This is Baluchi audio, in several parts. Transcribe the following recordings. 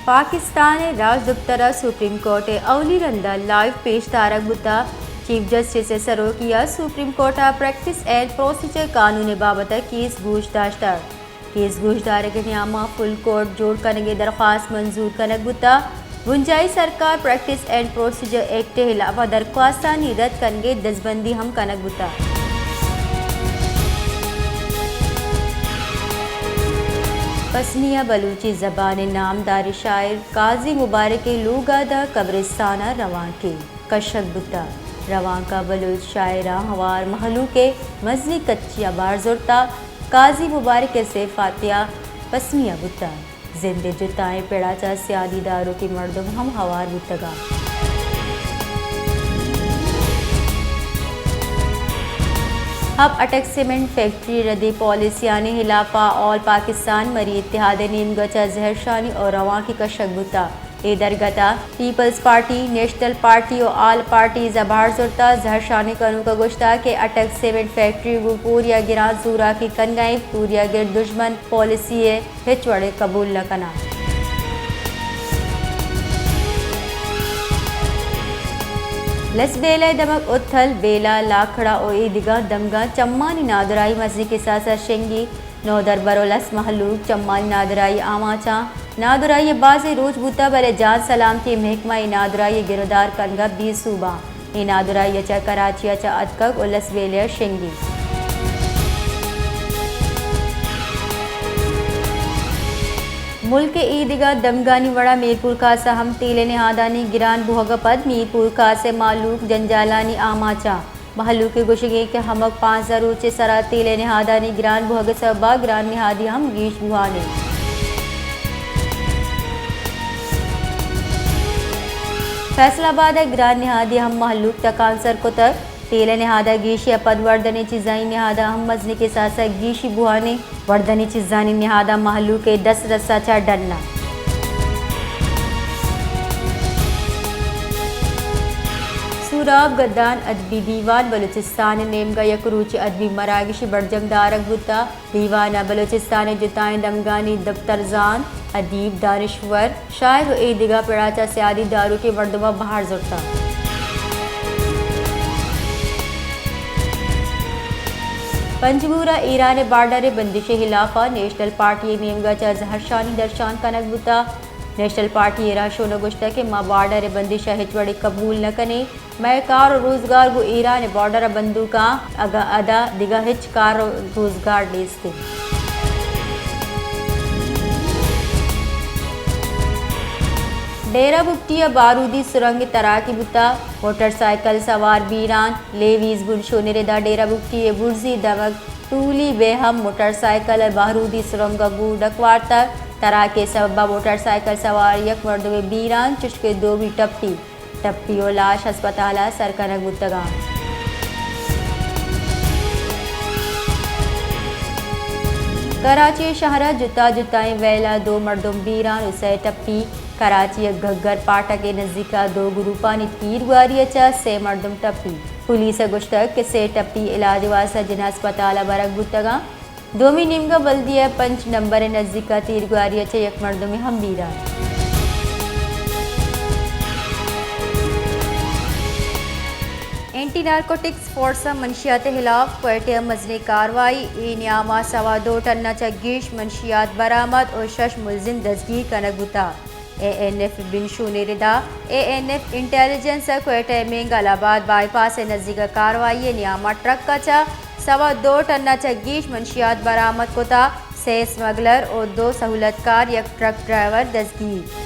پاکستان ءِ راجدپتر ءَ سپریم کورٹ ءِ اولی رند ءَ لائیو پیش دارگ بوتگ۔ چیف جسٹس ءِ سروکی ءَ سپریم کورٹ ءَ پریکٹس اینڈ پروسیجر قانون ءِ بابت ءَ کیس گوش داشتگ۔ کیس گوش دارگ ءِ نیام ءَ فل کورٹ جوڑ کنگ ءِ درخواست منظور کنگ بوتگ۔ بنجاہی سرکار پریکٹس اینڈ پروسیجر ایکٹ ءِ ہلاپ ءَ درخواستانی رد کنگ ءِ دزبندی ہم کنگ بوتگ۔ پسنی ءَ بلوچی زبان ءِ نامداریں شاعر قاضی مبارک ءِ لوگ ءَ داں قبرستان ءَ روانکے کشگ بوتگ۔ روانک ءَ بلوچ شاعراں ہوار مہلوک ءِ مزنیں کچی ءَ بہر زرتگ۔ قاضی مبارک ءِ سے فاتحہ پسنی ءَ بوتگ۔ زند ءِ جتائیں پڑ ءَ چہ سیادی داروکیں مردم ہم ہوار بوتگ اَنت۔ حب اٹک سیمنٹ فیکٹری ءِ ردیں پالیسیانی ہلاپ ءَ آل پاکستان مری اتحاد ءِ نیمگ ءَ چہ زہرشانی ءُ روانکے کشگ بوتگ۔ اے درگت ءَ پیپلز پارٹی، نیشنل پارٹی ءُ آل پارٹیز ءَ بہر زرتگ۔ زہرشانی کنوکاں گوشتگ کہ اٹک سیمنٹ فیکٹری گوں پوری ءَ گران زوراکی کنگ ءَ اِنت، پوری ءَ گر دژمن پالیسی ءَ ہچ وڑ ءَ قبول نہ کناں۔ لسبیلہ ءِ دمگ اتھل، بیلہ، لاکھڑا ءُ اے دگہ دمگاں چمانی نادراہی مزنیں کساس ءَ شنگی۔ نودربر ءُ لس مہلوک چمانی نادراہی ءِ آماچ اَنت۔ نادراہی ءِ بازیں روچ بوتگ، بلے جان سلامتی ءِ محکمہ اے نادراہی ءِ گرودار کنگ ءَ بے سوب اِنت۔ اے نادراہی ءَ چہ کراچی ءَ چہ اتکگ ءُ لسبیلہ ءَ شنگی۔ ملک ءِ اے دگہ دمگانی وڑا میرپورخاص ءَ ہم تیل ءِ نہادانی گران بوہگ ءَ پد میرپورخاص ءِ مہلوک جنجالانی آماچ اَنت۔ مہلوک ءِ گوشگ اِنت کہ ہمک پانزدہ روچ ءِ سرا تیل ءِ نہادانی گران بوہگ ءِ سبب ءَ گران نہادی ہم گیش بوہان اِنت۔ فیصل آباد ءَ گران نہادی ہم مہلوک تکانسر کتگ۔ تیل ءِ نہاد ءِ گیشی ءَ پد وردنی چیزانی نہاد ءَ ہم مزنیں کساس ءَ گیشی بوہان اِنت۔ وردنی چیزانی نہاد ءَ مہلوک ءِ دست دست ءَ چہ ڈن اَنت۔ سوراب گدان ادبی دیوان بلوچستان ءِ نیمگ ءَ یک روچے ادبی مراگشے برجم دارگ بوتگ۔ دیوان ءَ بلوچستان ءِ جتائیں دمگانی دپترزان، ادیب، دانشور، شاعر ءُ اے دگہ پڑ ءَ چہ سیادی داروکیں مردماں بہر زرتگ۔ پنجگور ءَ ایران ءِ بارڈر ءِ بندش ءِ ہلاپ ءَ نیشنل پارٹی ءِ نیمگ ءَ چہ زہرشانی درشان کنگ بوتگ۔ نیشنل پارٹی ءِ رہشون ءَ گوشتگ کہ ما بارڈر ءِ بندش ءَ ہچ وڑے قبول نہ کنیں۔ مئے کار ءُ روزگار گوں ایران ءِ بارڈر ءَ بندوک اَنت، اگاں ادا دگہ ہچ کار ءُ روزگار نیست اِنت۔ ڈیرہ بگٹی ءَ بارودی سرنگ ءِ تراکے بوتگ، موٹر سائیکل سوار بیران۔ لیویز بنشون ءِ ردا ڈیرہ بگٹی ءِ برزی دمگ ٹولی بیہم موٹر سائیکل ءَ بارودی سرنگ ءَ گوں ڈک وارتگ۔ تراک ءِ سبب ءَ موٹر سائیکل سوار یک مردمے بیران، چشکہ دومی ٹپی۔ ٹپی ءُ لاش ہسپتال ءَ سر کنگ بوتگ اَنت۔ کراچی شہر ءِ جتا جتائیں ویل ءَ دو مردم بیران ءُ سئے ٹپی۔ کراچی ءِ گھگھر پاٹک ءِ نزیک ءَ دو گروپانی تیرگواری ءَ چہ سئے مردم ٹپی۔ پولیس ءَ گوشتگ کہ سئے ٹپی علاج ءِ واستہ جناح ہسپتال ءَ برگ بوتگ اَنت۔ دومی نیمگ ءَ بلدیہ پنچ نمبر ءِ نزیک ءَ تیرگواری ءَ چہ یک مردمے ہم بیران۔ اینٹی نارکوٹکس فورس ءَ منشیات ءِ ہلاپ کوئٹہ ءَ مزنیں کاروائی، اے نیام ءَ سوا دو ٹن ءَ چہ گیش منشیات برآمد ءُ شش ملزم دزگیر کنگ بوتگ۔ اے این ایف بنشون ءِ ردا، اے این ایف انٹیلیجنس ءَ کوئٹہ ءِ مینگل آباد بائی پاس ءِ نزیک ءَ کاروائی ءِ نیام ءَ ٹرک ءَ چہ سوا دو ٹن ءَ چہ گیش منشیات برآمد کتگ، سئے اسمگلر ءُ دو سہولت کار، یک ٹرک ڈرائیور دزگیر۔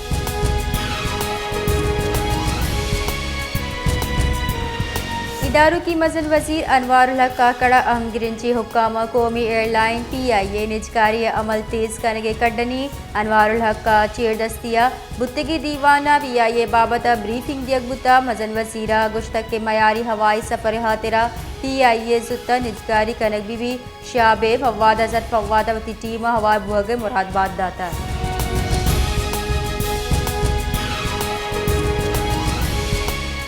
اداروکی مزن وزیر انوار الحق کاکڑ ءَ اہم گرنچیں حکام ءَ قومی ایئرلائن پی آئی اے نجکاری ءِ عمل تیز کنگ ءِ کڈنی۔ انوار الحق ءَ چیردستی ءَ بوتگیں دیوان ءَ پی آئی اے بابت ءَ بریفنگ دیگ بوتگ۔ مزن وزیر ءَ گوشتگ کہ معیاری ہوائی سفر ءِ ہاترا پی آئی اے ءِ زوت ءَ نجکاری کنگ بہ بیت۔ شاہ بیب فواد حضرت فواد ءَ وتی ٹیم ءَ ہوار بوہگ ءِ مراد بات داتگ۔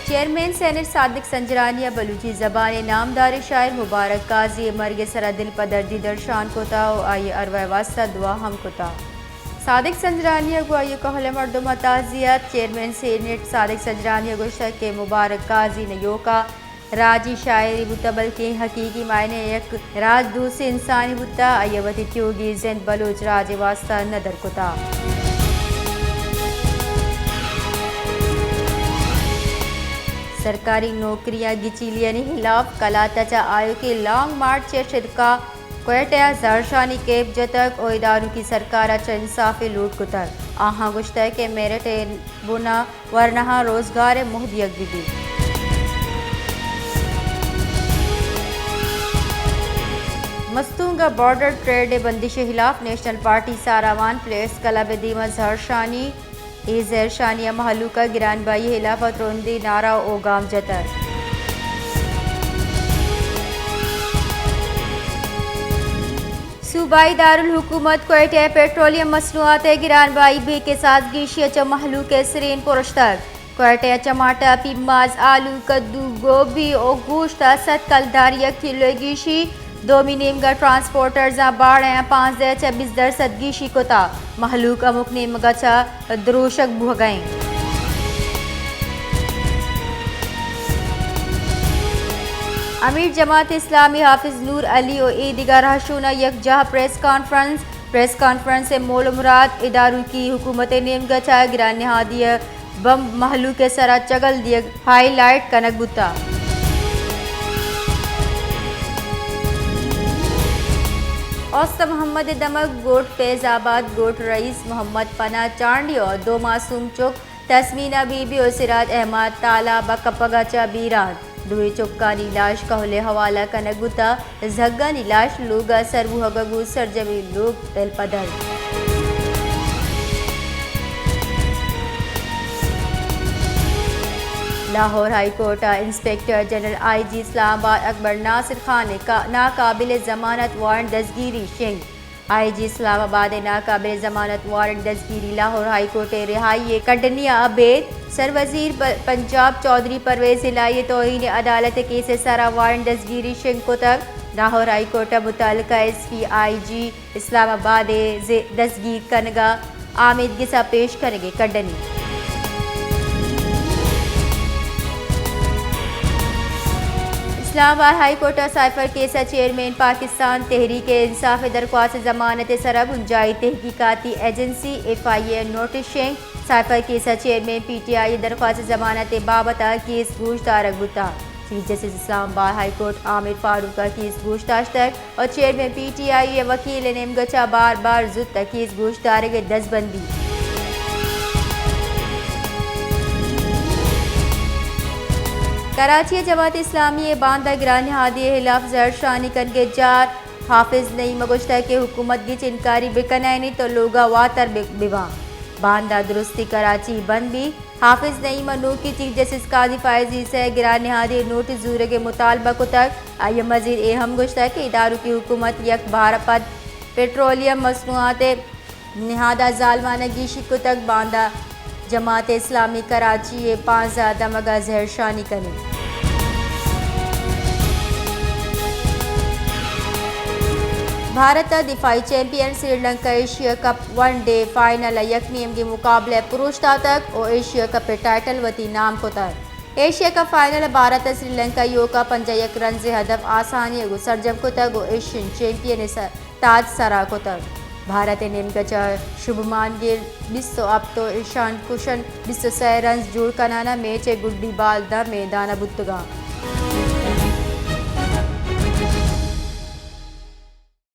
چیئرمین سینیٹ صادق سنجرانی ءَ بلوچی زبان ءِ نامداریں شاعر مبارک قاضی ءِ مرگ ءِ سرا دل پدردی درشان کتگ ءُ آئی ءِ ارواہ ءِ واستہ دعا ہم کتگ۔ صادق سنجرانی ء گوں آئی ء کہول ء مردم ء تعزیت۔ چیئرمین سینیٹ صادق سنجرانی ء گوشتگ کہ مبارک قاضی نہ ایوک ء راجی شاعری بوتہ، بلکیں حقیقی معنی ء یک راج دوستیں انسانے بوتہ۔ آئی ء وتی تیوگیں زند بلوچ راج ء واستہ ندر کتہ۔ سرکاری نوکریاں گچیلیانی ہلاپ کلات ء چہ آیوکیں لانگ مارچ ء شدکا کوئٹہ ء زہرشانی کیمپ جتگ و اداروکی سرکار ء چہ انصاف ء لوٹ کتگ۔ آہاں گوشتگ کہ میرٹ ء بنا ورناہاں روزگار ء موہ دیگ بہ بیت۔ مستونگ ء بارڈر ٹریڈ ء بندش ء ہلاپ national party Sarawan press club ء دیما زہرشانی۔ اے زہرشانی ء مہلوک ء گرانبائی ء ہلاپ ء ترندیں نعرہ و گام جتگ۔ صوبائی دارالحکومت کوئٹہ ء پٹرولیم مصنوعات ء گرانبائی بے کساس گیشی ء چہ مہلوک ء سرین پرشتگ۔ کوئٹہ ء چماٹہ، پیماز، آلو، کدو، گوبی و گوشت ء صد کلدار یک کلو ء گیشی۔ دومی نیمگ ء ٹرانسپورٹرزاں باڑہ ء پانزدہ چہ بیست درسد گیشی کتہ۔ مہلوک ہمک نیمگ ء چہ دروشگ بوہگ ء انت۔ امیر جماعت اسلامی حافظ نور علی و اے دگہ رہشوناں یکجاہ پریس کانفرنس۔ پریس کانفرنس ء مول و مراد اداروکی حکومت ء نیمگ ء چہ گران نہادی ء بمب مہلوک ء سرا چگل دیگ ہائی لائٹ کنگ بوتہ۔ اوست محمد ء دمگ گوٹ فیض آباد گوٹ رئیس محمد پناہ چانڈی ء دو معصوم چک تسمینا بی بی و سراج احمد تالاب ء کپگ ء چہ بیران۔ دوئیں چکانی لاش کہول ء حوالہ کنگ بوتہ، زھگانی لاش لوگ ء سر بوہگ ء گوں سرجمیں لوگ دلپدر۔ لاہور ہائی کورٹ ء انسپکٹر جنرل آئی جی اسلام آباد اکبر ناصر خان ء کا-، ناقابل ضمانت وارنٹ دزگیری شنگ۔ آئی جی اسلام آباد ء ناقابل ضمانت وارنٹ دزگیری لاہور ہائی کورٹ ء رہائی ء کڈنی ء ابید سر وزیر پ-، پنجاب چوہدری پرویز الہی ء توہین عدالت ء کیس ء سرا وارنٹ دزگیری شنگ کتگ۔ لاہور ہائی کورٹ ء متعلقہ ایس پی آئی جی اسلام آباد ء ز-، دزگیر کنگ ء آمید گس ء پیش کنگ ء کڈنی۔ اسلام آباد ہائی کورٹ ء سائفر کیس ء چیئرمین پاکستان تحریک انصاف ء درخواست ضمانت ء سرا بنجاہی تحقیقاتی ایجنسی ایف آئی اے نوٹس شنگ۔ سائفر کیس ء چیئرمین پی ٹی آئی ء درخواست ضمانت ء بابت ء کیس گوش دارگ بوتگ۔ چیف جسٹس اسلام آباد ہائی کورٹ عامر فاروق ء کیس گوش داشتگ۔ و چیئرمین پی ٹی آئی ء وکیل ء نیمگ ء چہ بار بار زوت ء کیس گوش دارگ ء دزبندی۔ کراچی ء جماعت اسلامی ء باندا گران نہادی ء ہلاف زہرشانی کنگ ء جار۔ حافظ نعیم ء گوشتگ کہ حکومت گچ انکاری بہ کنائینیت تو لوگ ء واتر بہ، بہ باں۔ باندا درستی کراچی بند بیت۔ حافظ نعیم ء نوکیں چیف جسٹس قاضی فائز عیسی ء گران نہادی نوٹس زورگ ء مطالبہ کتگ۔ آئی ء مزید اے ہم گوشتگ کہ اداروکی حکومت یک بھارت پد پٹرولیم مصنوعات ء نہاد ء زالمان ء گیشی کتگ۔ باندا جماعت اسلامی کراچی ء پانزدہ دمگ ء زہرشانی کنی۔ بھارت ء دفاعی champion Sri Lanka Asia cup one day final ء یک نیمگی مقابلہ ء پروش داتگ و ایشیا کپ ء ٹائٹل وتی نام کتگ۔ ایشیا کپ فائنل ء بھارت ء سری لنکا ایوکا پنجاہ یک رنز ء ہدف آسانی ء گوں سرجم کتگ و ایشین چیمپئن ء س-، تاج سرا کتگ۔ بھارت ء نیمگ ء چہ شبھمان گل بیست و ہپت و ایشان کشن بیست و سئے رنز جوڑ کنان ء میچ ء گڈی بال داں میدان ء بوتگاں۔